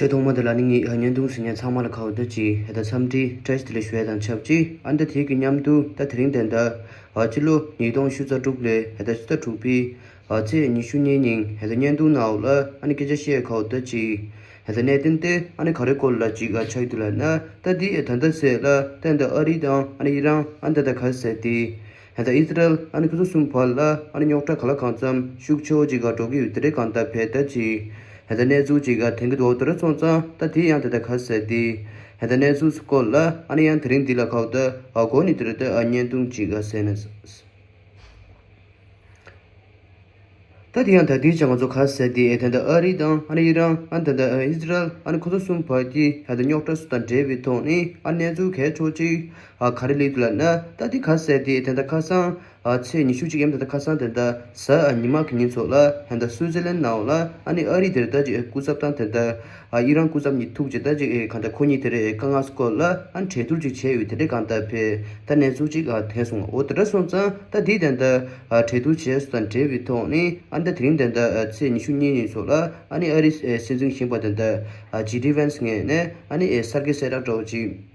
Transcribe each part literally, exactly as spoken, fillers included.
ཆེས་ཐོག་མ་དེ་ལ་ནི་ངས་བརྙན་ཐུང་གཟིགས་མཁན་ཚང་མ་ལ་ཁ་བརྡ་ཅིག་ཧེ་ད་འཚམས་འདྲི་བཀྲ་ཤིས་བདེ་ལེགས་ཞུ་ཡ་དང་ཆབས་ཅིག་ཨ་ནི་ད་དེ་གི་མཉམ་དུ་ད་དེ་རིང་དེ་འདྲ་ཨ་ཕྱི་ལོ་ཉིས་སྟོང་ཕྱེད་ཀ་དྲུག་ལོའི་ཧེ་ད་ཕྱི་ཟླ་དྲུག་པའི་ཨ་ཚེས་ཉི་ཤུ་གཉིས་ཉིན་ཧེ་ད་བརྙན་ཐུང་ནང་ལ་ཨ་ནི་སྐད་ཆ་བཤད་ཁ་བརྡ་ཅིག་ཧེ་ད་གནད་དོན་དེ་ཨ་ནི་ག་རེ་སྐོར་ལ་ཅིག་ཨ་ཆགས་ཀྱི་འདུག་ལབ་ན། ད་དེ་ད་ལྟ་ཚེས་ལ་ད་ད་ཨ་རི་དང་ཨ་ནི་ཨི་རན་ཨ་ནི་ད་ད་ག་ཟེར་དེ། ཧེ་ད་ཨི་སི་རལ་ཨ་ནི་ཁོ་ཚོ་གསུམ་བར་ལ་ཨ་ནི་རྙོག་དྲ་ག་ལ་གང་འཚམ་ཤུགས་ཆེ་བོ་ཅིག་ག་འགྲོ་གི་ཡོད་དེ་འདྲའི་གང་ལྟར་བས་ད་ཅིག་ཧེ་ད་གནས་ཚུལ་ཅིག་ག་དེང་གི་འདུག་དེ་འདྲ་སོང་ཙང་ད་དེ་ཡང་དེ་ད་ག་ཟེར་དེ། ཧེ་ད་གནས་ཚུལ་སྐོར་ལ་ཨ་ནི་ཡང་དེ་རིང་འདི་ལ་ཁ་བརྡ་ཨ་གོ་ནི་དེ་རེད་ད་ཨ་བརྙན་ཐུང་ཅིག་ག་ཟེར་ནས། ད་དེ་ཡང་ད་དེའི་ཆ་ང་ཚོ་ག་ཟེར་དེ་ཨེ་ད་ད་ཨ་རི་དང་ཨ་ནི་ཨི་རན་ཨ་ད་ད་ཨི་སི་རལ་ཨ་ནི་ཁོ་ཚོ་གསུམ་བར་གྱི་ཧེ་ད་རྙོག་དྲ་སུ་དང་འབྲེལ་བའི་ཐོག་ནས་ཨ་གནས་ཚུལ་གལ་ཆེ་བོ་ཅིག་ཨ་ག་རེ་སླེབས་འདུག་ལབ་ན། ད་དེ་ག་ཟེར་དེ་དེ་འདྲ་ཁ་སང་ཨ་ཚེས་ཉི་ཤུ་གཅིག་ཡམ་དེ་འདྲ་ཁ་སང་དེ་འདྲ་གཟའ་ཉི་མ་གི་ཉིན་ཚོ་ལ་ཧེ་ད་སུའུ་ཙི་ལན་ནང་ལ་ཨ་ནི་ཨ་རི་དེར་ད་ཅིག་སྐུ་ཚབ་དང་དེ་འདྲ་ཨ་ཨི་རན་སྐུ་ཚབ་གཉིས་ཐུག་ཅིག་ད་ཅིག་ཨེ་གང་ལྟར་ཁོ་གཉིས་དེ་རེད་དཀའ་ངལ་སྐོར་ལ་ཨ་ནི་གྲོས་བསྡུར་ཅིག་བྱས་ཡོད་དེ་འདྲ་གང་ལྟར་བས་ད་གནས་ཚུལ་ཅིག་ཨ་ཐོན་སོང་། འོ་དེ་འདྲ་སོང་ཙང་ད་དེ་དེ་འདྲ་ཨ་གྲོས་བསྡུར་བྱས་སོང་དང་འབྲེལ་བའི་ཐོག་ནས་ཨ་ནི་ད་དེ་རིང་དེ་འདྲ་ཨ་ཚེས་ཉི་ཤུ་གཉིས་ཉིན་ཚོ་ལ་ཨ་ནི་ཨ་རི་ཨེ་སྲིད་འཛིན་གཞོན་པ་དེ་འདྲ་ཨ་ཇེ་ཌི་ཝན་སི་ངོས་ནས་ཨ་ནི་ཨེ་གསར་འགོད་གསལ་བསྒྲགས་འདྲ་བོ་ཅིག་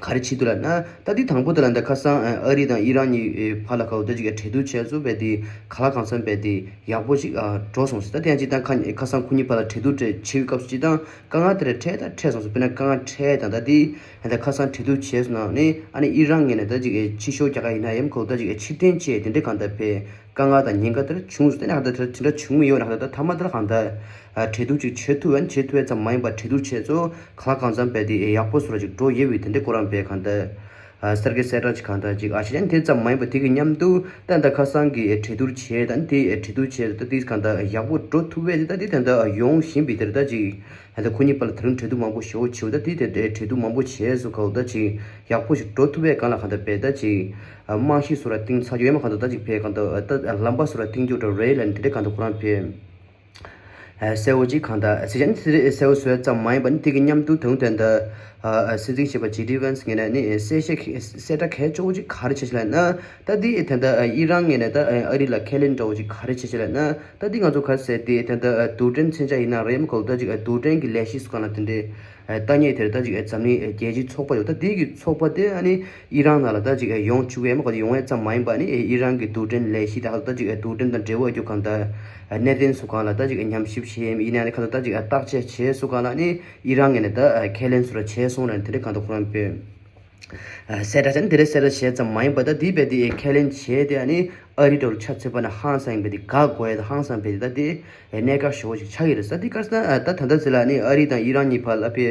ག་རེ་བྱེད་འདུག་ལབ་ན། ད་འདི་དང་པོ་དེ་ལ་འདི་ཁ་སང་ཨ་རི་དང་ཨི་རན་གཉིས་བར་ལ་ག་འོ་ད་ཅིག་གྲོས་བསྡུར་བྱས་ཚུལ་བས་དེ་ག་ལ་གང་འཚམ་བས་དེ་ཡག་པོ་ཅིག་འགྲོ་སོང་ཟེར། ད་དེ་ཡང་ཅིག་དང་ཁ་ཁ་སང་ཁོ་གཉིས་བར་ལ་གྲོས་བསྡུར་བྱེད་པའི་སྐབས་སུ་ཅིག་དང་དཀའ་ངལ་དེ་འདྲ་འཕྲད་ད་འཕྲད་སོང་ཟེར། དཔེར་ན་དཀའ་ངལ་འཕྲད་དང་ད་དེ་ད་ཁ་སང་གྲོས་བསྡུར་བྱས་སོང་ནང་ནས་ཨ་ནི་ཨི་རན་ངོས་ནས་ད་ཅིག་ཕྱི་ཤོག་རྒྱག་ག་ཡིན་ན་ཡང་ག་འོ་ད་ཅིག་ཕྱིར་འཐེན་བྱས་དེ་འདྲ་གང་ལྟར་བས། དཀའ་ངལ་དང་ཉེན་ཁ་དེ་འདྲ་བྱུང་སོང་། དེ་ནས་ཧ་ད་དེ་འདྲ་བྱུང་མི་ཡོད་ན་ཧ་ད་ད་ཐ་མ་དེ་ལ་གང་ལྟར་གྲོས་བསྡུར་ཅིག་བྱེད་ཐུབ་ཡང་བྱེད་ཐུབ་ཡ་ཙམ་མ་ཡིན་པར་གྲོས་བསྡུར་བྱས་ཚོ་ག་ལ་གང་འཚམ་བས་དེ་ཡག་པོ་བཟོ་འདྲ་ཅིག་འགྲོ་ཡོད་པའི་དེ་འདྲ་ཁོ་རང་བས་གང་ལྟར་གསར་འགོད་གསལ་བསྒྲགས་ཅིག་གང་ལྟར་ཅིག་ཨ་ཤེས་ཡང་དེ་ཙམ་མ་ཡིན་པར་དེ་གི་མཉམ་དུ་ད་ད་ཁ་སང་གི་གྲོས་བསྡུར་བྱས་ད་དེ་གྲོས་བསྡུར་བྱས་ད་དེ་གང་ལྟར་ཡག་པོ་འགྲོ་ཐུབ་པས་དེ་ད་དེ་ད་ད་ཡོང་བཞིན་པའི་དེ་ད་ཅིག་ད་ཁོ་གཉིས་བར་ལ་དེ་རིང་གྲོས་བསྡུར་མང་པོ་ཞེ་པོ་བྱས་ད་དེ་དེ་གྲོས་བསྡུར་མང་པོ་བྱས་སོ་ག་འོ་ད་ཅིག་ཡག་པོ་ཞིག་འགྲོ་ཐུབ་པས་གང་ལ་གང་ལྟར་བས་ད་ཅིག་རྨང་གཞི་བཟོ་ར་བཏིང་ཚར་ཡོད་མ་གང་ལྟར་ད་ཅིག་བས་གང་ལྟར་ད་ལམ་པ་བཟོ་ར་བཏིང་རྒྱུ་འདྲ་རེད་ལབ་ནས་དེ་འདྲ་གང་ལྟར་ཁོ་རང་བས། ཨ་གསལ་བོ་ཅིག་གང་ལྟར་ཟེར་བྱས་ནས་དེ་གསལ་བོ་བཟོ་ཡ་ཙམ་མ་ཡིན་པ་ནི་དེ་གི་མཉམ་དུ་དོན་དོན་དུ་ཨ་སྲིད་འཛིན་གཞོན་པ་ཇེ་ཌི་ཝན་སི་ངོས་ནས་ནི་གསལ་བཤད་གསལ་བསྒྲགས་གལ་ཆེ་བོ་ཅིག་ག་རེ་བྱས་ཤག་ལབ་ན། ད་དེ་དེ་འདྲ་ཨི་རན་ངོས་ནས་ད་ཨ་རི་ལ་ཁས་ལེན་འདྲ་བོ་ཅིག་ག་རེ་བྱས་ཤག་ལབ་ན། ད་དེ་ང་ཚོ་ག་རེ་ཟེར་དེ་དེ་འདྲ་རྡུལ་ཕྲན་མཚོན་ཆ་ཡིན་ན་རེད་མ་གོ་ད་ཅིག་རྡུལ་ཕྲན་གྱི་ལས་གཞི་སུ་གང་ལ་དེ་འདྲའི་ཨ་ལྟ་མཁན་དེར་ད་ཅིག་ཨ་འཛམ་གླིང་ཨ་རྒྱལ་སྤྱིའི་ཚོགས་པ་ཡོད། ད་དེ་གི་ཚོགས་པ་དེ་ཨ་ནི་ཨི་རན་ནང་ལ་ད་ཅིག་ཨ་ཡོང་བཅུག་ཡས་མ་གོ་ཡོང་ཡས་ཙམ་མ་ཡིན་པ་ཨ་ནི་ཨ་ཨི་རན་གྱི་རྡུལ་ཕྲན་ལས་གཞི་ད་ད་ཅིག་ཨ་རྡུལ་ཕྲན་དང་འབྲེལ་བ་ཡོད་རྒྱུ་གང་ལྟར་ཨ་གནད་དོན་སུ་གང་ལ་ད་ཅིག་ཨ་ཉམས་ཞིབ་བྱས་ཡས་ཡིན་ན་ཨ་ནི་གང་ལྟར་ད་ཅིག་ཨ་བརྟག་དཔྱད་བྱས་སུ་གང་ལ་ཨ་ནི་ཨི་རན་ངོས་ནས་ད་ཨ་ཁས་ལེན་སུ་ར་བྱས་སོང་ལ་ཨ་ནི་དེ་འདྲ་གང་ལྟར་ཁོ་རང་པས། ཨ་གསལ་བསྒྲགས་བྱས་ནི་དེ་འདྲ་གསལ་བསྒྲགས་བྱས་ཙམ་མ་ཡིན་པ་ད་དེ་རྦད་དེ་ཁས་ལེན་བྱས་ཏེ་ཨ་ནི་ཨ་རི་འདྲ་བོ་ཆ་མཚོན་པ་ན་ཧང་སང་ཡིན་པ་དེ་དགའ་དགོས་ཡ་ད་ཧང་སང་བས་ད་དེ་གནད་འགག་ཞེ་པོ་ཞིག་ཆགས་ཀྱི་རེད་ཟེར། དེ་ག་རེ་ཟེར་ན་ད་ད་ལྟ་ཟེར་ལ་ཨ་ནི་ཨ་རི་དང་ཨི་རན་གཉིས་བར་ལ་ཕེ་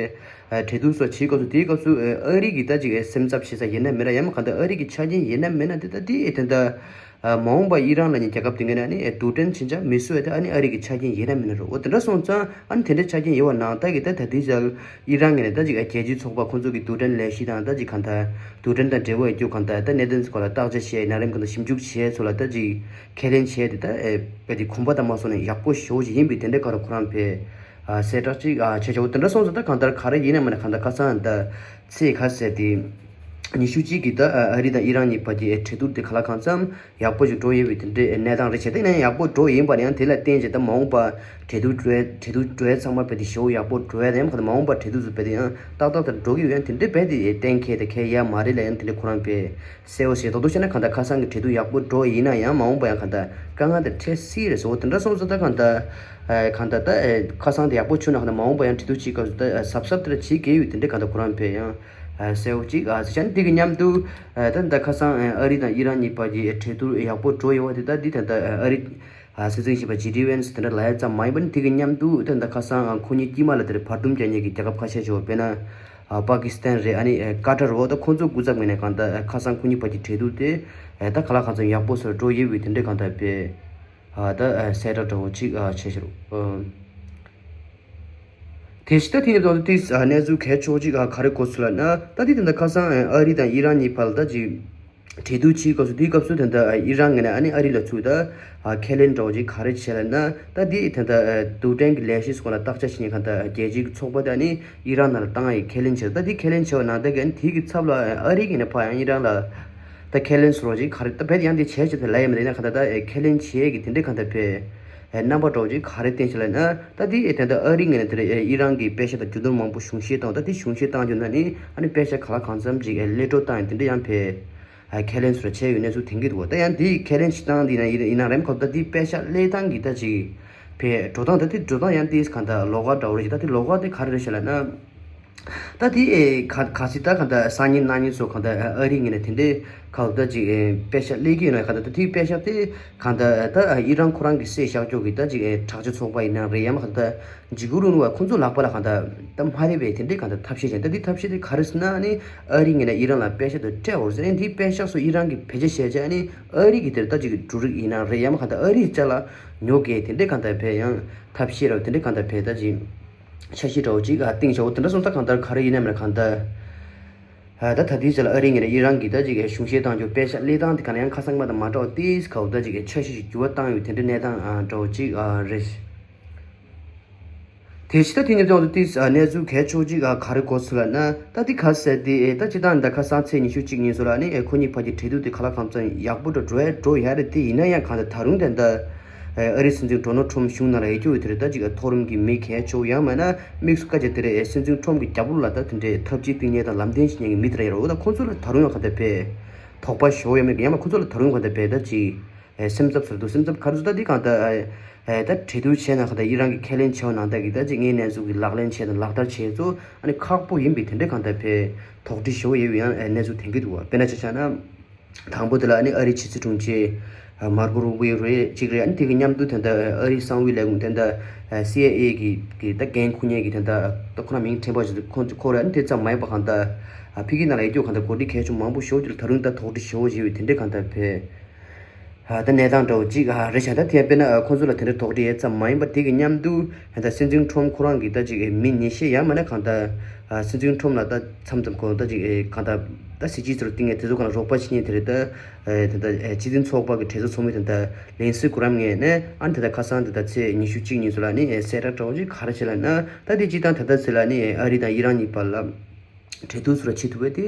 གྲོས་བསྡུར་སོགས་བྱེད་སྐབས་སུ་དེའི་སྐབས་སུ་ཨ་རི་གི་ད་ཅིག་སེམས་འཚབ་བྱེད་ས་ཡིན་ན་མིན་ན་ཡང་མ་གང་ལྟར་ཨ་རི་གི་ཆ་རྐྱེན་ཡིན་ན་མིན་ན་དེ་ད་དེ་དེ་འདྲ་མ་འོངས་པ་ཨི་རན་ལ་ནི་རྒྱལ་ཁབ་དེ་ངོས་ནས་ཨ་ནི་རྡུལ་ཕྲན་མཚོན་ཆ་མི་བཟོ་བས་ད་ཨ་ནི་ཨ་རི་གི་ཆ་རྐྱེན་ཡིན་ན་མིན་ན་རེད། འོ་དེ་འདྲ་སོང་ཙང་ཨ་ནི་དེ་འདྲ་ཆ་རྐྱེན་ཡོད་པ་ནང་ད་གི་ད་ད་དེ་ཅག་ཨི་རན་ངོས་ནས་ད་ཅིག་རྒྱལ་སྤྱིའི་ཚོགས་པ་ཁོང་ཚོ་གི་རྡུལ་ཕྲན་ལས་གཞི་དང་ད་ཅིག་གང་ལྟར་རྡུལ་ཕྲན་དང་འབྲེལ་བ་ཡོད་རྒྱུ་གང་ལྟར་ད་གནད་དོན་སྐོར་ལ་བརྟག་དཔྱད་བྱས་ན་རིམ་གང་ལྟར་ཞིབ་འཇུག་བྱས་ཚུལ་ལ་ད་ཅིག་ཁས་ལེན་བྱས་ཏེ་ད་ཨེ་དཔེ་དེ་གོམ་པ་དང་མ་སོང་ནས་ཡག་པོ་ཞེ་པོ་ཅིག་ཡིན་པའི་དེ་འདྲའི་སྐོར་ཁོ་རང་ཕེ་གསལ་བསྒྲགས་ཅིག་བྱས་བྱས། འོ་དེ་འདྲ་སོང་ཙང་ད་གང་ལྟར་ག་རེ་ཡིན་ན་མིན་ན་གང་ལྟར་ཁ་སང་ད་ཚེས་ག་ཟེར་དེ་ཉི་ཤུ་གཅིག་གི་ད་ཨ་རི་དང་ཨི་རན་གཉིས་བར་གྱི་གྲོས་བསྡུར་དེ་ག་ལ་གང་འཚམ་ཡག་པོ་ཞིག་འགྲོ་ཡོད་པའི་དེ་འདྲའི་གནས་སྟངས་རེད་བྱས། དེ་ནས་ཡག་པོ་འགྲོ་ཡིན་པ་ནས་ཡང་དེ་ལ་བརྟེན་བྱས་ད་མ་འོངས་པ་གྲོས་བསྡུར་འགྲོ་ཡ་གྲོས་བསྡུར་འགྲོ་ཡ་ཚང་མ་རྦད་དེ་ཞེ་པོ་ཡག་པོ་འགྲོ་ཡ་དང་ཡང་མ་འོངས་པ་གྲོས་བསྡུར་ཚོ་རྦད་དེ་ཡང་ཏག་ཏག་དེ་འགྲོ་གི་ཡོད། ཡང་དེ་འདྲའི་རྦད་དེ་གཏན་འཁེལ་དེ་འཁེལ་ཡ་མ་རེད་ལབ་ཡང་དེ་འདྲའི་ཁོ་རང་རྦད་གསལ་བོ་ཞིག་རྡོག་རྡོག་བཤད་ན་གང་ལྟར་ཁ་སང་གི་གྲོས་བསྡུར་ཡག་པོ་འགྲོ་ཡིན་ན་ཡང་མ་འོངས་པ་ཡང་གང་ལྟར་དཀའ་ངལ་དེ་འཕྲད་སྲིད་རེད་ཟེར། འོ་དེ་འདྲ་སོང་ཙང་ད་གང་ལྟར་གང་ལྟར་ད་ཁ་སང་དེ་ཡག་པོ་བྱུང་ན་གང་ལྟར་མ་འོངས་པ་ཡང་གྲོས་བསྡུར་བྱེད་སྐབས་སུ་ད་གཟབ་གཟབ་དེ་འདྲ་བྱེད་དགོས་ཡོད་དེ་འདྲའི་གང་ལྟར་ཁོ་རང་རྦད་ཡང་གསལ་བོ་ཅིག་ཨ་ཟེར་བྱས་ནས་དེ་གི་མཉམ་དུ་ད་ད་ཁ་སང་ཨ་རི་དང་ཨི་རན་གཉིས་བར་གྱི་གྲོས་བསྡུར་ཡག་པོ་འགྲོ་ཡོད་པ་དེ་ད་འདི་ད་ལྟ་ཨ་རི། ཨ་སྲིད་འཛིན་གཞོན་པ་ཇེ་ཌི་ཝན་སི་དེ་འདྲ་ལབ་ཡ་ཙམ་མ་ཡིན་པ་ནི་དེ་གི་མཉམ་དུ་ད་ལྟ་ཁ་སང་ཨ་ཁོ་གཉིས་དཀྱིལ་མ་ལ་དེར་བར་འདུམ་རྒྱག་མཁན་གྱི་རྒྱལ་ཁབ་ཁ་ཤས་ཤིག་ཡོད། དཔེར་ན་ཨ་པ་ཀི་སི་ཐན་རེད། ཨ་ནི་ཨ་ཀ་ཏར་འོ་ད་ཁོང་ཚོ་སྐུ་ཚབ་ངོས་ནས་གང་ལྟར་ཨ་ཁ་སང་ཁོ་གཉིས་བར་གྱི་གྲོས་བསྡུར་དེ་ཨ་ད་ག་ལ་གང་འཚམ་ཡག་པོ་བཟོ་འགྲོ་ཡོད་པའི་དེ་འདྲའི་གང་ལྟར་དཔེ་ཨ་ད་ཨ་གསལ་བསྒྲགས་འདྲ་བོ་ཅིག་ཨ་བྱས་ཤག་རོ། ཨ་དེ་བཞིན་ད་དེ་ནས་བཟུང་སྟེ་ཨ་གནས་ཚུལ་གལ་ཆེ་བོ་ཅིག་ཨ་ག་རེ་གོ་སོང་ལབ་ན། ད་དེ་ད་ལྟ་ཁ་སང་ཨ་ཨ་རི་དང་ཨི་རན་གཉིས་བར་ལ་ད་ཅིག་གྲོས་བསྡུར་བྱེད་སྐབས་སུ་དེའི་སྐབས་སུ་ད་ལྟ་ཨི་རན་ངོས་ནས་ཨ་ནི་ཨ་རི་ལ་ཚུར་ད་ཁས་ལེན་འདྲ་བོ་ཅིག་ག་རེ་བྱས་ལབ་ན། ད་དེ་ད་ལྟ་རྡུལ་ཕྲན་གྱི་ལས་གཞི་སྐོར་ལ་བརྟག་དཔྱད་བྱེད་མཁན་གང་ལྟར་རྒྱལ་སྤྱིའི་ཚོགས་པ་དེ་ཨ་ནི་ཨི་རན་ནང་ལ་བཏང་ཡ་ཁས་ལེན་བྱས། ད་དེ་ཁས་ལེན་བྱས་པ་ནང་ད་གི་ཨ་ནི་དེ་གི་ཚབ་ལ་ཨ་རི་ངོས་ནས་ཕར་ཡང་ཨི་རན་ལ་ད་ཁས་ལེན་བཟོ་འདྲ་ཅིག་ག་རེ་ད་རྦད་ཡང་དེ་བྱས་བྱས་ད་ལབ་ཡ་མ་རེད་ན། གང་ལྟར་ད་ཁས་ལེན་བྱེད་ཡ་གི་དེ་འདྲའི་གང་ལྟར་དཔེ་ རྣམ་པ་འདྲ་བོ་ཅིག་ག་རེ་བསྟན་ཤག་ལབ་ན། ད་དེ་ད་ལྟ་ཨ་རི་ངོས་ནས་དེ་ཨི་རན་གྱི་པེ་ཤག་དང་རྒྱུ་ནོར་མང་པོ་གཞུང་བཞེས་བཏང་། ད་དེ་གཞུང་བཞེས་བཏང་རྒྱུ་ན་ནི་ཨ་ནི་པེ་ཤག་ག་ལ་གང་འཚམ་ཅིག་གླེང་སློང་བཏང་ཡོད། དེ་འདྲ་ཡང་ཕར་ཁས་ལེན་སོགས་བྱས་ཡོད་གནས་ཚུལ་ཐོན་གྱི་འདུག་ད་ཡང་དེ་ཁས་ལེན་བྱེད་སྟངས་དེ་ཡིན་ན་ཡིན་ན་རེམ་ཁ་ད་དེ་པེ་ཤག་གླེང་སྟངས་ཀྱི་ད་ཅིག་ཕར་འགྲོ་སྟངས། ད་དེ་འགྲོ་སྟངས་ཡང་དེ་གང་ལྟར་ལོགས་ཀ་འདྲ་བོ་རེད། ད་དེ་ལོགས་ཀ་དེ་ག་རེ་རེད་ཤག་ལབ་ན། ད་དེ་ཨེ་ག་ག་སྲིད་ད་གང་ལྟར་སང་ཉིན་གནངས་ཉིན་སོགས་གང་ལྟར་ཨ་རི་ངོས་ནས་དེ་འདྲའི་ཁ་ལོ་ད་ཅིག་ཨེ་པེ་ཤག་སླེབས་ཀྱི་ཡོད་ན། གང་ལྟར་ད་དེ་པེ་ཤག་དེ་གང་ལྟར་ད་ཨ་ཨི་རན་ཁོ་རང་གི་སྲས་གཤེགས་ཕྱོགས་ཀྱི་ད་ཅིག་ཨེ་དྲག་ཆས་ཚོགས་པ་ཡིན་ན་རེད། ཡང་མིན་གང་ལྟར་འཇིགས་སྐུལ་རིང་ལུགས་པ་ཁོང་ཚོ་ལག་པ་ལ་གང་ལྟར་ད་མ་སླེབས་པའི་དེ་འདྲའི་གང་ལྟར་ཐབས་ཤེས་བྱས། ད་དེ་ཐབས་ཤེས་དེ་ག་རེ་ཟེར་ན་ཨ་ནི་ཨ་རི་ངོས་ནས་ཨི་རན་ལ་པེ་ཤག་དེ་སྤྲད་འོར་ཟེར། ཨ་ནི་དེ་པེ་ཤག་སོགས་ཨི་རན་གྱིས་བེད་སྤྱོད་བྱས་བྱས། ཨ་ནི་ཨ་རི་གི་དེར་ད་ཅིག་འབྲུ་རིགས་ཡིན་ན་རེད། ཡང་མིན་གང་ལྟར་ཨ་རིའི་ཅ་ལག་ཉོ་གི་དེ་འདྲའི་གང་ལྟར་ཕར་ཡང་ཐབས་ཤེས་ར་བ་དེ་འདྲའི་གང་ལྟར་ཕར་ད་ཅིག་འཆར་གཞི་འདྲ་བོ་ཅིག་ཨ་བཏིང་བཞག་འོ་དེ་འདྲ་སོང་ཙང་གང་ལྟར་ག་རེ་ཡིན་ན་མིན་ན་གང་ལྟར། ཨ་ད་ད་ལྟའི་ཆ་ལ་ཨ་རི་ངོས་ནས་ཨི་རན་གྱི་ད་ཅིག་གཞུང་བཞེས་བཏང་རྒྱུ་པེ་ཤག་སླེབས་སྟངས་དེ་ག་ལ་ཡང་ཁ་སང་མ་དང་མ་འདྲ་བ་ཏིས་ཁ་འོ་ད་ཅིག་འཆར་གཞི་ཞིག་འགྱུར་བ་བཏང་ཡོད། དེ་འདྲའི་གནས་སྟངས་ཨ་འདྲ་བོ་ཅིག་ཨ་རེད། དེ་ཕྱི་ད་དེ་ཉིན་ཚོགས་འདུ་ཏིས་ཨ་གནས་ཚུལ་གལ་ཆེ་བོ་ཅིག་ཨ་ག་རེ་གོ་སོང་ལབ་ན། ད་དེ་ག་ཟེར་དེ་ཨེ་ད་སྤྱིར་བཏང་ད་ཁ་སང་ཚེས་ཉི་ཤུ་གཅིག་ཉིན་སོགས་ལ་ནི་ཨེ་ཁོ་གཉིས་བར་གྱི་འབྲེལ་མཐུད་དེ་ག་ལ་གང་འཚམ་ཡག་པོ་འགྲོ་འགྲོ་ཡ་འགྲོ་ཡ་རེད། དེ་ཡིན་ན་ཡང་གང་ལྟར་ད་རུང་དེ་འདྲ་ཨ་རིའི་སྲིད་འཛིན་ཌོ་ནལ་ཊམ་གཞུང་ནང་ལ་ཡོད་རྒྱུ་དེ་རེད། ད་ཅིག་མཐོ་རིམ་གྱི་མི་གལ་ཆེ་བོ་ཡང་མིན་ན་དམིགས་སུ་བཀར་བྱས་དེ་རེད། སྲིད་འཛིན་ཊམ་གྱི་རྒྱབ་ལོགས་ལ་ད་དེ་འདྲའི་ཐབས་ཇུས་བཏིང་མཁན་དང་ལམ་སྟོན་བྱེད་མཁན་གྱི་མི་དེ་འདྲ་ཡོད་རེད། འོ་ད་ཁོང་ཚོ་ལ་ད་རུང་ཡང་གང་ལྟར་བས་དོགས་པ་ཞེ་པོ་ཡོད་མེད་ཀྱི། ཡང་ན་ཁོང་ཚོ་ལ་ད་རུང་གང་ལྟར་བས་ད་ཅིག་སེམས་འཚབ་ཟེར་འདུག་སེམས་འཚབ་ག་རེ་ཟེར། ད་འདི་གང་ལྟར་ད་གྲོས་བསྡུར་བྱས་ན་གང་ལྟར་ཨི་རན་གྱི་ཁས་ལེན་བྱས་པ་ནང་ལྟར་གྱི་ད་ཅིག་ངའི་གནས་ཚུལ་གྱི་ལག་ལེན་བྱས་དང་ལག་བསྟར་བྱས་ཚོ་ཨ་ནི་ཁག་པོ་ཡིན་པའི་དེ་འདྲའི་གང་ལྟར་བས་དོགས་འདྲི་ཞེ་པོ་ཡོད་པའི་ཡང་གནས་ཚུལ་ཐོན་གྱི་འདུག་དཔེར་ན་ཆ་བཞག་ན། དང་པོ་དེ་ལ་ཨ་ནི་ཨ་རིའི་ཕྱི་སྲིད་དྲུང་ཆེ་མར་ཀོ་རུ་བྷི་རེ་གཅིག་རེད། ཨ་ནི་དེ་གི་མཉམ་དུ་དེ་འདྲ་ཨ་རིའི་གསང་བའི་ལས་ཁུངས་དེ་འདྲ་སི་ཨའི་ཨེ་གི་གི་ད་འགན་འཁུར་མཁན་གྱི་དེ་འདྲ་ད་ཁོ་རང་མིང་དྲན་པ་ཞིག་ཁོ་ཁོ་རེད། ཨ་ནི་དེ་ཙམ་མ་ཡིན་པ་གང་ལྟར་ཕ་གིའི་ནང་ལ་ཡོད་རྒྱུ་གང་ལྟར་འགོ་ཁྲིད་གལ་ཆེན་མང་པོ་ཞེ་པོ་ཅིག་ལ་ད་རུང་ད་དོགས་འདྲི་ཞེ་པོ་བྱས་པའི་དེ་འདྲའི་གང་ལྟར་བས། ད་གནས་སྟངས་འདྲ་བོ་གཅིག་རེད་ཤག་ད་དེ་དཔེར་ན་ཁོང་ཚོ་ལ་དེ་འདྲ་དོགས་འདྲི་ཡས་ཙམ་མ་ཡིན་པར་དེ་གི་མཉམ་དུ་ད་སྲིད་འཛིན་ཊམ་ཁོ་རང་གི་ད་ཅིག་མི་ཉེས་ཤས་ཡང་མིན་ན་གང་ལྟར་སྲིད་འཛིན་ཊམ་ལ་ད་མཚམས་མཚམས་ཁོ་ད་ཅིག་གང་ལྟར་ད་གཟི་བརྗིད་ཚོར་བསྟན་མཁན་དེ་ཚོ་གང་ལ་རོགས་པ་བྱེད་མཁན་དེ་རེད། ད་ད་ལྟ་སྤྱི་མཐུན་ཚོགས་པ་གི་གྲོས་ཚོགས་ཚོགས་མི་དེ་འདྲ་ལིན་སི་གྷི་རམ་ངོས་ནས་ཨ་ནི་ད་ལྟ་ཁ་སང་ད་ལྟ་ཚེས་ཉི་ཤུ་གཅིག་ཉིན་སོགས་ལ་ནི་གསལ་བསྒྲགས་འདྲ་བོ་ཅིག་ག་རེ་བྱས་ལབ་ན། ད་དེ་སྤྱིར་བཏང་ད་ལྟ་ཚེ་ལ་ནི་ཨ་རི་དང་ཨི་རན་གཉིས་བར་ལ་གྲོས་བསྡུར་ཚུར་བྱེད་ཐུབ་པ་དེ་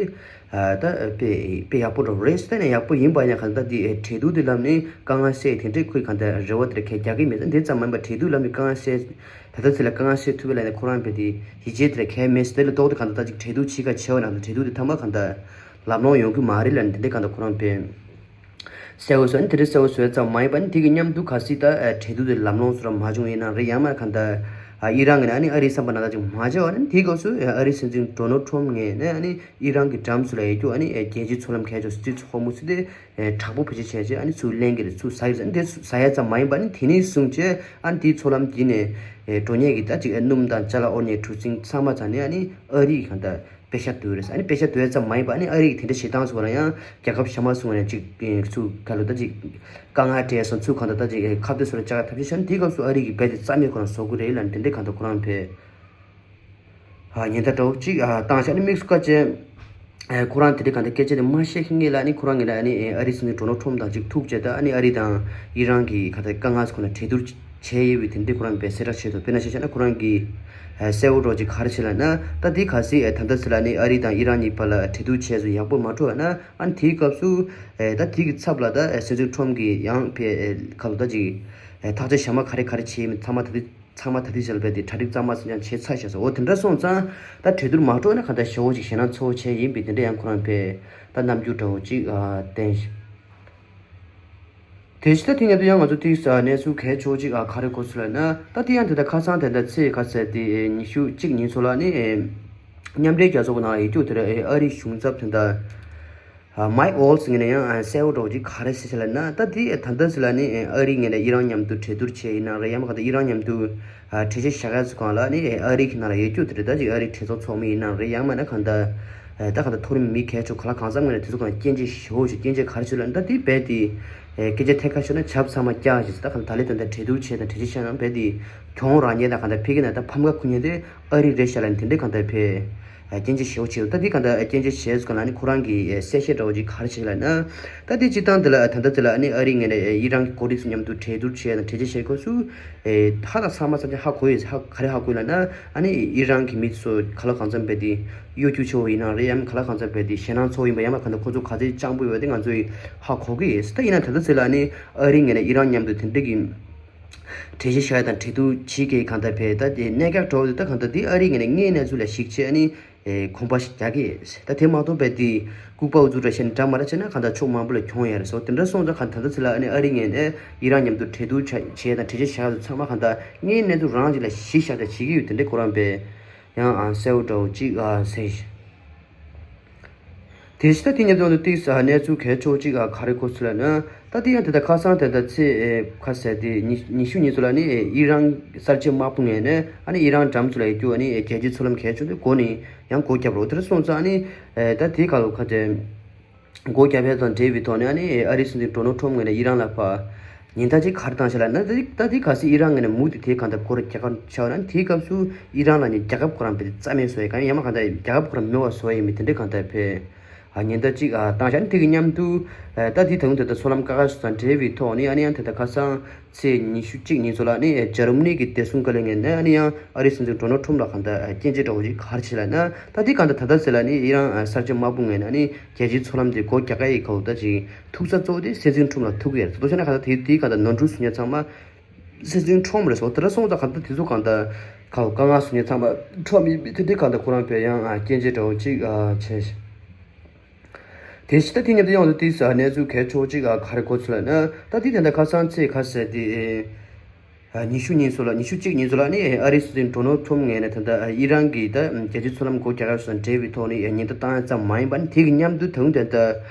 ཨ་ད་དཔེ་དཔེ་ཡག་པོ་འདྲ་བོ་རེད། ད་ནས་ཡག་པོ་ཡིན་པ་ཡང་གང་ལྟར་དེ་གྲོས་བསྡུར་དེ་ལམ་ནས་དཀའ་ངལ་སེལ་དེ་འདྲའི་ཁོས་གང་ལྟར་རེ་བ་དེ་རྒྱག་རྒྱག་གི་མེད། དེ་ཙམ་མ་ཡིན་པར་གྲོས་བསྡུར་ལམ་ནས་དཀའ་ངལ་སེལ་ད་ལྟ་ཚེ་ལ་དཀའ་ངལ་སེལ་ཐུབ་པ་ལ་ནས་ཁོ་རང་དཔེ་དེ་ཡིད་ཆེས་དེ་ར་གལ་མེད་ཟེར། དེ་ལ་ལྡོག་དེ་གང་ལྟར་ད་ཅིག་གྲོས་བསྡུར་བྱེད་ཀ་བྱེད་པ་ན་གྲོས་བསྡུར་དེ་ཐ་མ་གང་ལྟར་ལམ་ལྷོང་ཡོང་གི་མ་རེད་ལབ་ནས་དེ་འདྲའི་གང་ལྟར་ཁོ་རང་དཔེ། གསལ་བོ་བཟོས་ནས་དེ་འདྲའི་གསལ་བོ་བཟོས་ཙམ་མ་ཡིན་པ་ནི་དེ་གི་མཉམ་དུ་གལ་སྲིད་ད་གྲོས་བསྡུར་དེ་ལམ་ལྷོང་སུ་ར་མ་བྱུང་ཡིན་ན་རེད། ཡང་མ་གང་ལྟར་ཨི་རན་གྱི་ནང་ནས་ཨ་རིའི་བསམ་པ་ནང་ལྟར་ཅིག་མ་བྱས་པ་ནི་དེའི་སྐབས་སུ་ཨ་རིའི་སྲིད་འཛིན་ཌོ་ནལ་ཊམ་ངོས་ནས་ཨ་ནི་ཨི་རན་གྱི་འགྲམ་སུ་ལ་ཡོད་རྒྱུ་ཨ་ནི་རྒྱལ་སྤྱིའི་མཚོ་ལམ་གས་ཆོག་སྲིད་ཚོགས་མུ་སི་དེ་དྲག་པོ་བེད་སྤྱོད་བྱས་རྗེས་ཨ་ནི་ཚུར་ལེན་གྱི་རེད། ཚུར་ཟ་གི་རེད། དེ་ཟ་ཡ་ཙམ་མ་ཡིན་པ་ནི་དེ་ནས་བཟུང་བྱས་ཨ་ནི་དེའི་མཚོ་ལམ་དེ་ནས་འགྲོ་མཁན་གྱི་ད་ཅིག་སྣུམ་དང་ཅ་ལག་དབོར་མཁན་གྲུ་གཟིངས་ཚང་མ་ཚང་ནས་ཨ་ནི་ཨ་རིའི་གང་ལྟར། པེ་ཤག་བསྡུས་རེད། ཨ་ནི་པེ་ཤག་བསྡུས་ཙམ་མ་ཡིན་པ་ཨ་ནི་ཨ་རི་གི་དེ་འདྲ་བྱེད་སྟངས་སུ་ལ་ཡང་རྒྱལ་ཁབ་གཞན་མ་སུ་ལ་ཡང་ཅིག་ཚུར་ག་ལ་ད་ཅིག་དཀའ་ངལ་འཕྲད་སོང་། ཚུར་གང་ལྟར་ད་ཅིག་ཁ་གཏད་སུ་ལ་བཅག་ཐབས་ཤེས་བྱས་ན་དེའི་སྐབས་སུ་ཨ་རི་གི་རྦད་དེ་རྩ་མེད་ཁོ་རང་བཟོ་གི་རེད་ལབ་ནས་དེ་འདྲའི་གང་ལྟར་ཁོ་རང་བས་ཉེན་བརྡ་འདྲ་བོ་ཅིག་བཏང་ཤག་ཨ་ནི་དམིགས་སུ་བཀར་བྱས་ཁོ་རང་དེ་འདྲའི་གང་ལྟར་སྐད་ཆ་དེ་མ་བཤད་མཁན་ལ་ཨ་ནི་ཁོ་རང་གི་ལ་ཨ་ནི་ཨ་རི་སྲིད་འཛིན་ཌོ་ནལ་ཊམ་དང་ཅིག་ཐུག་བྱས། ད་ཨ་ནི་ཨ་རི་དང་ཨི་རན་གི་གང་ལྟར་དཀའ་ངལ་ཁོ་ན་གྲོས་བསྡུར་བྱས་ཡོད་པའི་དེ་འདྲའི་ཁོ་རང་གིས་གསལ་བསྒྲགས་བྱས་འདུག་དཔེར་ན་ཆ་བཞག་ན་ཁོ་རང་གིས་ཨ་གསལ་བོ་འདྲ་ཅིག་ག་རེ་བྱས་ལབ་ན། ད་དེ་གལ་སྲིད་ཨ་ད་ལྟ་ཚེ་ལ་ནི་ཨ་རི་དང་ཨི་རན་གཉིས་བར་ལ་གྲོས་བསྡུར་བྱས་སོང་ཡག་པོ་མ་འགྲོ་བ་ན་ཨ་ནི་དེའི་སྐབས་སུ་ཨ་ད་དེ་གི་ཚབ་ལ་ད་ཨ་སྲིད་འཛིན་ཊམ་གིས་ཡང་ཕེ་ཨ་ཁ་ལོ་ད་ཅིག་ཨ་ཐག་གཅོད་གཞན་མ་ག་རེ་ག་རེ་བྱས་ཡིན་མིན་ཚང་མ་ད་དེ་ཚང་མ་ད་དེ་བྱས་ལ་རྦད་དེ་གྲ་སྒྲིག་གཙང་མ་ཚང་ཀྱང་བྱས་ཚར་བཞག་སོང་། འོ་དེ་འདྲ་སོང་ཙང་ད་གྲོས་བསྡུར་མ་འགྲོ་ན་གང་ལྟར་ཞེ་པོ་ཅིག་ཞེད་སྣང་ཚ་བོ་བྱས་ཡིན་པའི་དེ་འདྲ་ཡང་ཁོ་རང་ཕེ་ད་རྣམ་འགྱུར་འདྲ་བོ་ཅིག་ཨ་བསྟན། དེ་ཕྱི་ད་དེ་ཉིན་དུ་ཡང་ང་ཚོ་ཏིག་ས་གནས་ཚུལ་གལ་ཆེ་བོ་ཅིག་ཨ་ག་རེ་གོ་སོང་ལབ་ན། ད་དེ་ཡང་དེ་ད་ཁ་སང་དེ་ད་ཚེས་ག་ཚོད་དེ་ཉི་ཤུ་གཅིག་ཉིན་སོགས་ལ་ནི་མཉམ་འབྲེལ་རྒྱལ་ཚོགས་ཀྱི་ནང་ལ་ཡོད་རྒྱུ་དེ་ར་ཨ་རིའི་གཞུང་ཚབ་དེ་ད་མའིག་ཝོལ་ཚི་ངོས་ནས་ཡང་གསལ་བོ་འདྲ་བོ་ཅིག་ག་རེ་ཟེར་ལབ་ན། ད་དེ་ད་ལྟ་ཚེ་ལ་ནི་ཨ་རི་ངོས་ནས་ཨི་རན་མཉམ་དུ་གྲོས་བསྡུར་བྱས་ཡིན་ན་རེད། ཡང་མ་ག་ད་ཨི་རན་མཉམ་དུ་གྲོས་ཆོད་བཞག་ཡ་ཚོ་གང་ལ་ནི་ཨ་རི་གི་ནང་ལ་ཡོད་རྒྱུ་དེ་རེད། ད་ཅིག་ཨ་རིའི་གྲོས་ཚོགས་ཚོགས་མི་ཡིན་ན་རེད། ཡང་མ་ན་གང་ལྟར་ད་གང་ལྟར་མཐོ་རིམ་མི་གལ་ཆེ་ག་ལ་གང་འཚམ་ངོས་ནས་དེ་ཚོ་གང་ལ་སྐྱོན་བརྗོད་ཞེ་པོ་ཞིག་སྐྱོན་བརྗོད་ག་རེ་བྱས་ལབ་ན། ད་དེ་རྦད་དེ་སྐད་ཆ་ཐད་ཀར་ཤོད་ན་ཆབ་ཚང་མ་བཀྱག་ཞིག་ད་གང་ལྟར་ད་ལས་དོན་དང་གྲོས་བསྡུར་བྱས་དང་གྲོས་ཆོད་བྱས་ན་རྦད་དེ་གྱོང་རག་མཁན་དང་གང་ལྟར་ཕ་གི་ནང་ད་ཕམ་ཁ་ཁུར་མཁན་དེ་ཨ་རི་རེད་ཤག་ལབ་ནས་དེ་འདྲའི་གང་ལྟར་ཕེ་སྐྱོན་བརྗོད་ཞེ་པོ་བྱས་འདུག་ད་དེ་གང་ལྟར་སྐྱོན་བརྗོད་བྱས་ཚོ་གང་ལ་ནི་ཁོ་རང་གི་གསལ་བཤད་འདྲ་བོ་ཅིག་ག་རེ་བྱས་ལབ་ན། ད་དེ་སྤྱིར་བཏང་དེ་ལ་ད་ལྟ་དེ་ལ་ཨ་ནི་ཨ་རི་ངོས་ནས་ཨི་རན་གྱི་འགོ་ཁྲིད་ཚོ་མཉམ་དུ་གྲོས་བསྡུར་བྱས་དང་གྲོས་ཆོད་བྱས་སྐབས་སུ་ཨེ་ཧ་ད་ཚང་མ་ཚང་ཆ་ཧ་གོ་ཡོད། ཧ་ག་རེ་ཧ་གོ་ཡོད་ལབ་ན། ཨ་ནི་ཨི་རན་གྱི་མི་ཚོ་ག་ལ་གང་འཚམ་རྦད་དེ་གཡོ་སྒྱུ་ཆེ་བོ་ཡིན་ན་རེད། ཡང་ག་ལ་གང་འཚམ་རྦད་དེ་ཞེད་སྣང་ཚ་བོ་ཡིན་པ། ཡང་མ་གང་ལྟར་ཁོ་ཚོ་ག་ཚོད་སྤྱང་པོ་ཡོད་དེ་ང་ཚོས་ཧ་གོ་གི་ཡོད། ད་ཡིན་ན་ད་ལྟ་དེ་ལ་ཨ་ནི་ཨ་རི་ངོས་ནས་ཨི་རན་མཉམ་དུ་དེ་འདྲ་གི་ གྲལ་གཞི་བཞག་ཡ་དང་གྲལ་བསྡུར་བྱེད་མཁན་གང་ལྟར་བས་ད་དེ་གནད་འགག་འགྲོ་བ་དེ་ད་གང་ལྟར་དེ་ཨ་རིའི་ངོས་ནས་དངོས་གནས་ཚུལ་ལ་གཞིགས་བྱས་ཨ་ནི་གོམ་པ་ཞིག་རྒྱག་གི་ཡོད། ད་དེ་མ་གཏོགས་པའི་དེ་ལྐུགས་པ་ཨུ་ཚུགས་འདྲ་བཤད་ནས་འདྲ་མ་འདྲ་བྱས་ན་གང་ལྟར་ཕྱོགས་མང་པོ་ལ་གྱོང་ཡོད་རེད་ཟེར་བ་དེ་འདྲ་སོང་ཙང་གང་ལྟར་ད་ལྟ་ཚེ་ལ་ཨ་ནི་ཨ་རིའི་ངོས་ནས་ཨི་རན་མཉམ་དུ་གྲལ་བསྡུར་བྱ་བྱས་དང་གྲལ་གཞི་བཞག་ཡ་དེ་ཚང་མ་གང་ལྟར་དངོས་གནས་ཚུལ་རང་ཅིག་ལ་གཞི་བཞག་བྱས་བྱེད་ཀྱི་ཡོད་དེ་འདྲའི་ཁོ་རང་བས་ཡང་གསལ་པོ་འདྲ་བོ་ཅིག་ཟེར། དེ་བཞིན་ད་དེ་མཉམ་དུ་ཏིག་ས་གནས་ཚུལ་གལ་ཆེ་བོ་གཅིག་ག་རེ་གོ་ཚུལ་ལ་ན། ད་དེ་ཡང་དེ་ལྟར་ཁ་སང་དེ་ལྟར་ཚེས་ཁ་ཟེར་དེ་ཉི་ཉི་ཤུ་ཉིན་ཚོ་ལ་ནི་ཨི་རན་གསར་བརྗེ་དམག་དཔུང་ངོས་ནས་ཨ་ནི་ཨི་རན་འགྲམ་ཚོ་ལ་ཡོད་རྒྱུ་ཨ་ནི་རྒྱལ་སྤྱིའི་མཚོ་ལམ་གལ་ཆེ་བོ་དེ་སྒོ་ནས་ཡང་སྒོ་བརྒྱབ་རོགས་དེར་སོང་ཙང་ཨ་ནི་ད་དེའི་ཁ་ལོ་ཁ་དེ་སྒོ་བརྒྱབ་ཡ་དང་འབྲེལ་བའི་ཐོག་ནས་ཨ་ནི་ཨ་རིའི་སྲིད་འཛིན་ཌོ་ནལ་ཁྲོམ་ངོས་ནས་ཨི་རན་ལ་ཕར། ཉེན་བརྡ་ཅིག་ག་རེ་བཏང་ཤག་ལབ་ན། ད་ད་དེ་ག་སྲིད་ཨི་རན་ངོས་ནས་མུ་མཐུད་དེ་གང་ལྟར་སྐོར་རྒྱག་ག་བྱ་བ་ན་དེའི་སྐབས་སུ་ཨི་རན་ལ་ནི་རྒྱལ་ཁབ་ཁོ་རང་བས་རྩ་མེད་བཟོ་ཡ་གང་ཡང་མ་གང་ལྟར་རྒྱལ་ཁབ་ཁོ་རང་མེད་པ་བཟོ་ཡ་ཡིན་མིན་དེ་འདྲའི་གང་ལྟར་བས་ཉེན་བརྡ་ཅིག་བཏང་ཤག་ནི་དེ་གི་མཉམ་དུ་ད་དེ་ད་དུང་དེ་ལྟར་མཚོ་ལམ་ཀ་ཁ་སོ་དང་འབྲེལ་བའི་ཐོག་ནས་ཨ་ནི་ཡང་དེ་ལྟར་ཁ་སང་ཚེས་ཉི་ཤུ་གཅིག་ཉིན་ཚོ་ལ་ནི་འཇར་མ་ནི་གི་བདེ་སྲུང་བཀའ་བློན་ངོས་ནས་ཨ་ནི་ཡང་ཨ་རིའི་སྲིད་འཛིན་ཌོ་ནལ་ཁྲོམ་ལ་གང་ལྟར་སྐྱོན་བརྗོད་འདྲ་བོ་ཅིག་ག་རེ་བྱས་ལབ་ན། ད་དེ་གང་ལྟར་ད་ལྟ་ཟེར་ལ་ནི་ཨི་རན་གསར་བརྗེ་དམག་དཔུང་ངོས་ནས་ཨ་ནི་རྒྱལ་སྤྱིའི་མཚོ་ལམ་དེ་སྒོ་རྒྱག་ག་ཡི་གོ་ད་ཅིག་ཐུག་ས་གཙོ་བོ་དེ་སྲིད་འཛིན་ཁྲོམ་ལ་ཐུག་གི་ཡོད་རེད། ད་དུང་བྱས་ན་གང་ལྟར་དེ་དེའི་གང་ལྟར་ནོར་འཁྲུལ་བཟོ་མཁན་ཚང་མ་སྲིད་འཛིན་ཁྲོམ་རེད་སོ། དེ་འདྲ་སོང་ཙང་གང་ལྟར་དེ་ཚོ་གང་ལྟར་ག་བ་དཀའ་ངལ་བཟོ་མཁན་ཚང་མ་ཁྲོམ་ཡིན་པས་དེ་འདྲའི་གང་ལྟར་ཁོ་རང་བས་ཡང་སྐྱོན་བརྗོད་འདྲ་བོ་ཅིག་བྱས། དེ་བཞིན་ད་དེ་མཉམ་དུ་ཡང་དུ་དེའི་གནས་ཚུལ་གལ་ཆེ་བོ་ཅིག་ག་རེ་གོ་ཚུལ་ལབ་ན། ད་དེ་དེ་འདྲ་ཁ་སང་ཚེས་ཁ་ཟེར་དེ། ཉི་ཤུ་ཉིན་སོ་ལ་ཉི་ཤུ་གཅིག་ཉིན་སོ་ལ་ནི་ཨ་རིའི་སྲིད་འཛིན་ཌོ་ནལ་ཁྲོམ་ངོས་ནས་ད་ལྟ་ཨི་རན་གྱི་ད་རྒྱལ་སྤྱིའི་མཚོ་ལམ་སྒོ་རྒྱག་ཡ་སོགས་དང་འབྲེལ་བའི་ཐོག་ནས་ཉེན་བརྡ་བཏང་ཡ་ཙམ་མ་ཡིན་པར་དེ་གི་མཉམ་དུ་ད་དུང་ད་ལྟ་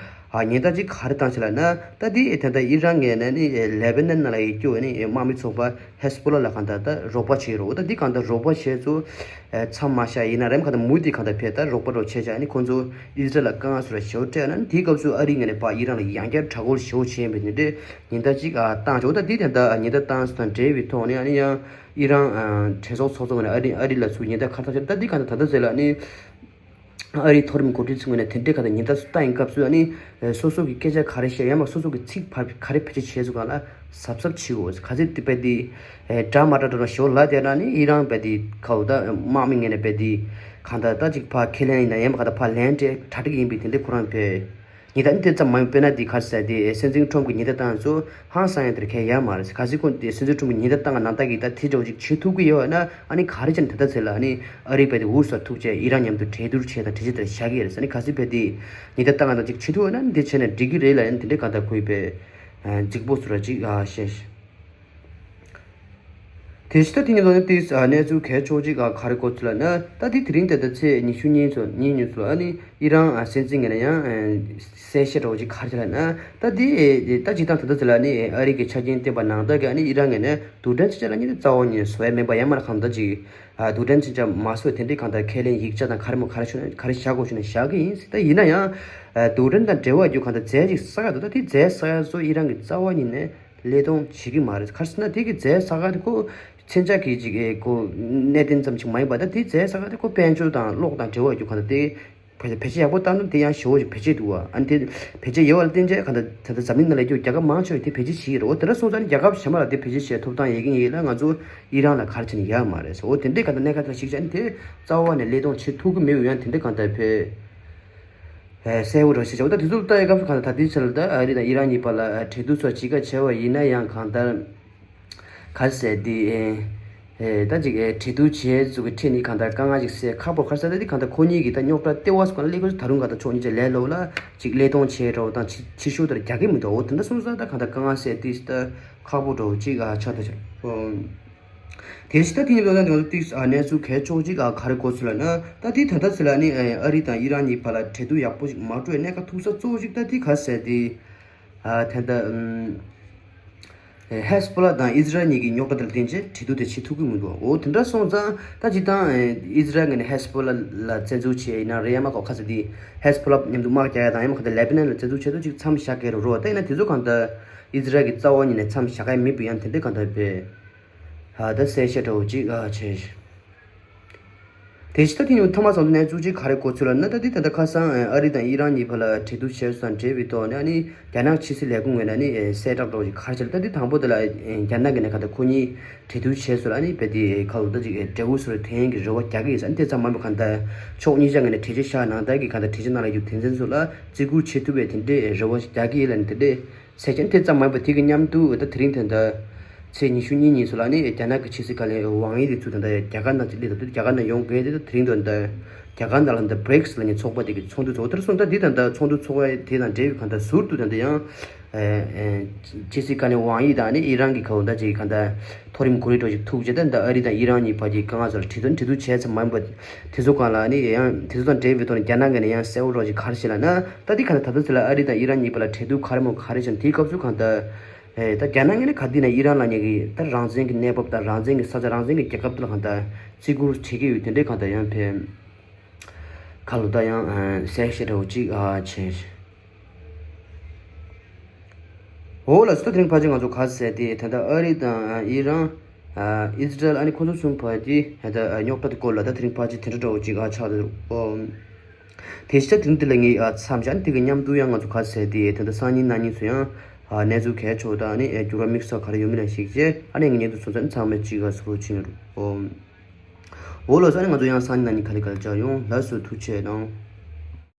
ཉེན་བརྡ་ཅིག་ག་རེ་བཏང་ཆེ་ལ་ན། ད་དེ་ད་ལྟ་ཨི་རན་ངོས་ནས་ནི་ལེ་བྷ་ནན་ནང་ལ་ཡོད་རྒྱུ་ནི་དམག་མི་ཚོགས་པ་ཧེ་སི་བྷོ་ལ་ལ་གང་ལྟར་ད་རོགས་པ་བྱེད་རོགས། ད་དེ་གང་ལྟར་རོགས་པ་བྱེད་ཚོ་མཚམས་མ་བཞག་ཡིན་ན་རེམ་གང་ལྟར་མུ་མཐུད་གང་ལྟར་ཕེ་ད་རོགས་པ་རོགས་བྱེད་བྱ་ནི་ཁོང་ཚོ་ཨི་ཟི་རལ་ལ་དཀའ་ངལ་སོགས་ལ་ཞེ་པོ་སྤྲད་ན་དེའི་སྐབས་སུ་ཨ་རིའི་ངོས་ནས་ཕར་ཨི་རན་ལ་ཡང་བསྐྱར་དྲག་རྒོལ་ཞེ་པོ་བྱེད་ཡིན་པའི་ནི་འདྲའི། ཉེན་བརྡ་གཅིག་བཏང་ཆོག་ད་འདི་དེ་འདྲ་ཉེན་བརྡ་བཏང་སོང་དང་འབྲེལ་བའི་ཐོག་ནས་ཨ་ནི་ཡང་ཨི་རན་གྲོས་ཚོགས་ཚོགས་གཙོ་ངོས་ནས་ཨ་རི་ཨ་རི་ལ་ཚུར་ཉེན་བརྡ་ག་རེ་བཏང་ཆོག་ད་འདི་ག་ད་ད་ལྟ་ཟེར་ལ་ཨ་ནི་ཨ་རིའི་མཐོ་རིམ་འགོ་ཁྲིད་ཚོ་ངོས་ནས་དེ་འདྲའི་ག་ད་ཉེན་བརྡ་བཏང་ཡིན་སྐབས་སུ་ཨ་ནི་སོ་སོ་གི་སྐད་ཆ་ག་རེ་བཤད་ཡང་མ་སོ་སོ་གི་ཚིག་ཕར་ག་རེ་བེད་སྤྱོད་བྱས་སོང་ག་ལ་གཟབ་གཟབ་བྱེད་དགོས། ག་ཚོད་དེ་བས་དེ་འདྲ་མ་འདྲ་འདྲ་ཞོར་ལ་དེ་ན་ནི་ཨི་རན་བས་དེ་ག་འོ་ད་དམག་མི་ངོས་ནས་བས་དེ་གང་ལྟར་ད་ཅིག་ཕར་ཁས་ལེན་ཡིན་ན་ཡང་མ་ག་ད་ཕར་ལན་སྤྲད་གྲ་སྒྲིག་ཡིན་པའི་དེ་འདྲའི་ཁོ་རང་བས། ཉེན་བརྡ་ནི་དེ་ཙམ་མ་ཡིན་དཔེར་ན་དེ་ག་རེ་ཟེར་དེ་སྲིད་འཛིན་ཁྲོམ་གྱི་ཉེན་བརྡ་བཏང་ཚོ་ཧང་སང་ཡང་དེར་གལ་ཡོད་མ་རེད། གལ་སྲིད་ཁོང་དེ་སྲིད་འཛིན་ཁྲོམ་གྱི་ཉེན་བརྡ་བཏང་ག་ནང་ལྟ་གི་ད་དེ་འདྲ་བོ་ཅིག་བྱེད་ཐུབ་ཀྱི་ཡོད་ན་ཨ་ནི་ག་རེ་བྱས་ནས་ད་ལྟ་ཚེ་ལ་ཨ་ནི་ཨ་རི་བས་དེ་འུར་ཟ་ཐུབ་བྱས་ཨི་རན་མཉམ་དུ་གྲོས་བསྡུར་བྱས་དང་གྲོས་ཆོད་དེར་བཞག་གི་ཡོད་རེད། ཨ་ནི་གལ་སྲིད་བས་དེ་ཉེན་བརྡ་བཏང་ག་ནང་ཅིག་བྱེད་ཐུབ་ཡོད་ན་ནི་དེ་བྱས་ནས་འགྲིག་གི་རེད་ལབ་ཡང་དེ་འདྲའི་ག་ད་ཁོས་བས་འཇིགས་པོ་ཚོ་ར་ཅིག་བཤད། དེ་བཞིན་ད་དེ་ཉིན་ལོ་ནི་དེའི་གནས་ཚུལ་གལ་ཆེ་བོ་ཅིག་ག་རེ་གོ་ཚུལ་ལ་ན། ད་དེ་དེ་རིང་དེ་ལྟ་ཚེས་ཉི་ཤུ་གཉིས་ཚོ་ཉིན་གཉིས་ཚོ་ཨ་ནི་ཨི་རན་སྲིད་འཛིན་ངོས་ནས་ཡང་གསལ་བཤད་འདྲ་བོ་ཅིག་ག་རེ་བྱས་ལ་ན། ད་དེ་ད་ཅིག་དང་ད་ལྟ་ཚེ་ལ་ནི་ཨ་རི་གི་ཆ་རྐྱེན་བསྟན་པ་ནང་ལྟར་གི་ཨ་ནི་ཨི་རན་ངོས་ནས་རྡུལ་ཕྲན་ཆེ་ཆ་ལ་ནི་རྩ་བ་ནས་བཟོ་ཡ་མེད་པ་ཡང་མ་གང་ལྟར་ཅིག་རྡུལ་ཕྲན་ཆེ་ཆ་མ་བཟོ་དེ་འདྲའི་གང་ལྟར་ཁས་ལེན་ཡིག་ཆ་དང་ག་རེ་མོ་ག་རེ་ཞུ་ན་ག་རེ་བཞག་དགོས་ཞུ་ན་བཞག་གི་ཡིན། ད་ཡིན་ན་ཡང་རྡུལ་ཕྲན་དང་འབྲེལ་བ་རྒྱུ་གང་ལྟར་རྫས་ཅིག་བསགས་ཡ་འདུག་ད་དེ་རྫས་བསགས་ཡ་ཚོ་ཨི་རན་གི་རྩ་བ་ཉིད་ནས་ལས་གཏོང་བྱེད་ཀྱི་མ་རེད། ག་རེ་ཟེར་ན་དེ་གི་རྫས་ས་ཁ་དེ་ཁོ་མཚོན་ཆ་གི་ཅིག་ཨེ་ཁོ་གནད་དོན་ཙམ་ཅིག་མ་ཡིན་པ། ད་དེ་རྫས་ས་ཁ་དེ་ཁོ་དཔལ་འབྱོར་དང་གློག་དང་འབྲེལ་བ་ཡོད་རྒྱུ་གང་ལྟར་དེ་བེད་བེད་སྤྱོད་ཡག་པོ་བཏང་ན་དེ་ཡང་ཞེ་པོ་ཅིག་བེད་སྤྱོད་འདུག་བ། ཨ་ནི་དེ་བེད་སྤྱོད་ཡོད་པ་ལ་བརྟེན་བྱས་གང་ལྟར་ད་ལྟ་འཛམ་གླིང་ནང་ལ་ཡོད་རྒྱལ་ཁབ་མང་ཆེ་བས་དེ་བེད་སྤྱོད་བྱེད་ཀྱི་རེད། འོ་དེ་འདྲ་སོང་ཙང་རྒྱལ་ཁབ་གཞན་པ་ལ་དེ་བེད་སྤྱོད་བྱེད་ཐོབ་ཐང་ཡོད་ཀྱི་ཡིན་ལ་ང་ཚོ་ཨི་རན་ལ་ག་རེ་བྱས་ནས་ཡོད་མ་རེད། འོ་དེ་འདྲའི་གང་ལྟར་གནད་འགག་དེ་ལ་གཞིགས་བྱས་ནས་དེ་རྩ་བ་ནས་ལས་གཏོང་བྱེད་ཐུབ་ཀྱི་མེད་པ་ཡང་དེ་འདྲའི་གང་ལྟར་བེད། གསལ་པོ་འདྲ་ཞིག་བྱ་བ། ད་དེ་ཚོ་ལྟ་ཡི་སྐབས་སུ་གང་ལྟར་ད་ལྟའི་ཆར་ལ་ད་ཨ་རི་དང་ཨི་རན་གཉིས་བར་ལ་གྲོས་བསྡུར་སོགས་བྱེད་ཀ་བྱས་པ་ཡིན་ན་ཡང་གང་ལྟར་ག་རེ་ཟེར་དེ་ད་ཅིག་གྲོས་བསྡུར་བྱས་ཚུལ་གྱི་ཁྲིད་ནི་གང་ལྟར་དཀའ་ངལ་ཞིག་སེལ་ཁག་པོ། ག་རེ་ཟེར་ད་དེ་གང་ལྟར་ཁོ་གཉིས་ཀྱི་ད་རྙོག་དྲ་ལྟེ་བ་སུ་གང་ལ་སླེབས་དགོས་ད་རུང་གང་ལྟར་ཕྱོགས་གཉིས་ཀྱི་ལས་སླ་པོ་ལ་ཅིག་ལས་གཏོང་བྱས་འགྲོ་དང་ཕྱི་ཕྱི་ཤོག་དེར་རྒྱག་གི་མི་འདུག་འོ་དེ་འདྲ་སོང་ཙང་ད་གང་ལྟར་དཀའ་ངལ་སེལ་དུས་ད་ཁག་པོ་འགྲོ་ཅིག་ཆགས་འདུག་ཆགས། དེ་བཞིན་ད་དེ་ཉིན་ལོ་ན་དེ་ང་ཚོ་ཏིག་གནས་ཚུལ་གལ་ཆེ་བོ་ཅིག་ག་རེ་གོ་ཚུལ་ལ་ན། ད་དེ་ད་ལྟ་ཚེ་ལ་ནི་ཨ་རི་དང་ཨི་རན་གཉིས་བར་ལ་གྲོས་བསྡུར་ཡག་པོ་ཞིག་མ་འགྲོ་བའི་གནད་འགག་ཐུག་ས་གཙོ་བོ་ཞིག་ད་དེ་ག་ཟེར་དེ་ད་ལྟ་ཧེ་སི་བྷོ་ལ་དང་ཨི་ཟི་རལ་གཉིས་ཀྱི་རྙོག་དྲ་དང་བསྟུན་བྱས་གྲོས་བསྡུར་དེ་བྱེད་ཐུབ་ཀྱི་མི་འདུག་འོ་དེ་འདྲ་སོང་ཙང་ད་ཅིག་དང་ཨི་ཟི་རལ་ངོས་ནས་ཧེ་སི་བྷོ་ལ་ལ་བཙན་འཛུལ་བྱས་ཡིན་ན་རེད། ཡང་མ་གོ་ཁ་ས་དེ་ཧེ་སི་བྷོ་ལ་མཉམ་དུ་དམག་རྒྱག་ཡ་དང་ཡང་མ་ག་ད་ལེ་བྷ་ནན་ལ་བཙན་འཛུལ་བྱས་དུས་ཅིག་མཚམས་བཞག་གི་རེད་རོ། ད་ཡིན་ན་དེ་ཚོ་གང་ལྟར་ཨི་ཟི་རལ་གྱི་རྩ་བ་ཉིད་ནས་མཚམས་བཞག་ག་མེད་པའི་ཡང་དེ་འདྲའི་གང་ལྟར་བས། ད་གསལ་བཤད་འདྲ་བོ་ཅིག་བྱས། དེ་བཞིན་ད་དེ་ཉིན་ཐོ་མ་སང་དུ་གནས་ཚུལ་ཅིག་ག་རེ་གོ་ཚུལ་ལ་ན། ད་དེ་ད་ལྟ་ཁ་སང་ཨ་རི་དང་ཨི་རན་གཉིས་བར་ལ་གྲོས་བསྡུར་བྱས་སོང་འབྲེལ་བའི་ཐོག་ནས་ཨ་ནི་རྒྱ་ནག་ཕྱི་སྲིད་ལས་ཁུངས་ངོས་ནས་ཨ་ནི་གསལ་བསྒྲགས་འདྲ་བོ་ཅིག་ག་རེ་བྱས་ལ། ད་དེ་དང་པོ་དེ་ལ་རྒྱ་ནག་གི་ནས་ག་ད་ཁོ་གཉིས་གྲོས་བསྡུར་བྱས་སོང་ལ་ཨ་ནི་བས་དེ་ཁ་ལོ་ད་ཅིག་འབྲས་བུ་སོར་ཐེན་གྱི་རེ་བ་རྒྱག་གི་ཡིན་ཟེར། ཨ་ནི་དེ་ཙམ་མ་མ་ག་ད་ཕྱོགས་གཉིས་ཆ་ངོས་ནས་གྲོས་ཆོད་བཞག་ནང་ལྟར་གྱི་ག་ད་གྲོས་ཆོད་ནང་ལ་ཡོད་དོན་ཚན་ཚོ་ལ་བརྩི་བཀུར་བྱེད་ཐུབ་པའི་དེ་འདྲའི་རེ་བ་རྒྱག་གི་ཡིན་ལ་ཨ་ནི་དེ་འདྲའི། ཟེར་ཅན་དེ་ཙམ་མ་ཡིན་པར་དེ་གི་མཉམ་དུ་ད་དེ་རིང་དེ་འདྲ་ ཚེས་ཉི་ཤུ་གཉིས་ཉིན་སུ་ལ་ནི་རྒྱ་ནག་གི་ཕྱི་སྲིད་བཀའ་བློན་ཝང་ཡི་དེ་ཚུར་ད་ལྟ་རྒྱ་གར་ནང་ཅིག་སླེབས་ད་དུས་རྒྱ་གར་ནང་ཡོང་དགོས་དེ་དེ་རིང་དུ་ད་རྒྱ་གར་ནང་ལ་ད་བྷྲིགས་ལ་ནི་ཚོགས་པ་དེ་གི་ཚོགས་འདུ་ཚོགས་དེར་སོང་ད་འདི་ད་ད་ཚོགས་འདུ་ཚོགས་པ་དེ་དང་འབྲེལ་བའི་གང་ལྟར་ཟུར་དུ་ད་ལྟ་ཡང་ཕྱི་སྲིད་བཀའ་བློན་ཝང་ཡི་དང་ནི་ཨི་རན་གྱི་གའུ་ད་ཅིག་གང་ལྟར་མཐོ་རིམ་གོ་རེ་འགྲོ་ཅིག་ཐུག་རྗེས་ད་ད་ཨ་རི་དང་ཨི་རན་གཉིས་བར་གྱི་དཀའ་ངལ་ཚོ་ལ་གྲོས་མཐུན་གྲོས་བསྡུར་བྱས་ཚར་མ་ཡིན་པ་དེ་ཚོ་གང་ལ་ནི་ཡང་དེ་ཚོ་དང་འབྲེལ་བའི་ཐོག་ནས་རྒྱ་ནག་གི་ནས་ཡང་གསལ་བོ་རོགས་ཅིག་ག་རེ་བྱས་ལ་ན་ད་འདི་གང་ལྟར་ད་ལྟ་ཚོ་ལ་ཨ་རི་དང་ཨི་རན་གཉིས་བར་ལ་གྲོས་བསྡུར་ག་རེ་མོ་ག་རེ་བྱས་ན་དེའི་སྐབས་སུ་གང་ལྟར། ཨེ་ད་རྒྱ་ནག་ངོས་ནས་ག་དུས་ན་ཨི་རན་ལ་ཉེ་གི་ད་རང་བཙན་གྱི་གནས་བབ་དང་རང་བཙན་གྱི་ས་ཆ་རང་བཙན་གྱི་རྒྱལ་ཁབ་དེ་ལ་གང་ལྟར་བརྩི་བཀུར་བྱེད་ཀྱི་ཡོད་དེ་འདྲའི་གང་ལྟར་ཡང་ཕན་ཁ་ལོ་ད་ཡང་ཨ་གསལ་བཤད་འདྲ་བོ་ཅིག་ཨ་བྱས། འོ་ལགས་སོ། ད་དེ་རིང་ཕལ་ཆེར་ང་ཚོ་ག་ཟེར་ཏེ་ད་ལྟ་ཨ་རི་དང་ཨི་རན་ཨི་ཟི་རལ་ཨ་ནི་ཁོ་ཚོ་གསུམ་བར་གྱི་ད་ལྟ་རྙོག་དྲ་དེ་སྐོར་ལ་ད་དེ་རིང་ཕལ་ཆེར་དེ་འདྲ་འདྲ་བོ་ཅིག་ཨ་ཆགས་འདུག་ཨོ། དེ་ཕྱིར་དེ་རིང་འདི་ལ་ངས་ཨ་མཚམས་བཞག་ནས་དེ་གི་མཉམ་དུ་ཡང་ང་ཚོ་ག་ཟེར་ཏེ་ད་ལྟ་སང་ཉིན་གནངས་ཉིན་ཚོ་ཡང་ཨ་གནས་ཚུལ་གལ་ཆེ་བ་དང་ཨ་ནི་ཨ་འགྱུར་བ་དམིགས་བསལ་ག་རེ་ཡོད་མེད་ལ་གཞིགས་རྗེས་ཨ་ནི་ངས་ཉེ་དུ་སོང་ཙང་ཚང་མས་གཅིག་ག་སུ་རུ་ཕྱིན་རུ་ཨོ། འོ་ལགས་སོ། ཨ་ནི་ང་ཚོ་ཡང་སང་ཉིན་གནངས་ཉིན་ག་ལེ་ག་ལེ་མཇལ་ཡོང་། ལགས་སོ། ཐུགས་རྗེ་གནང་།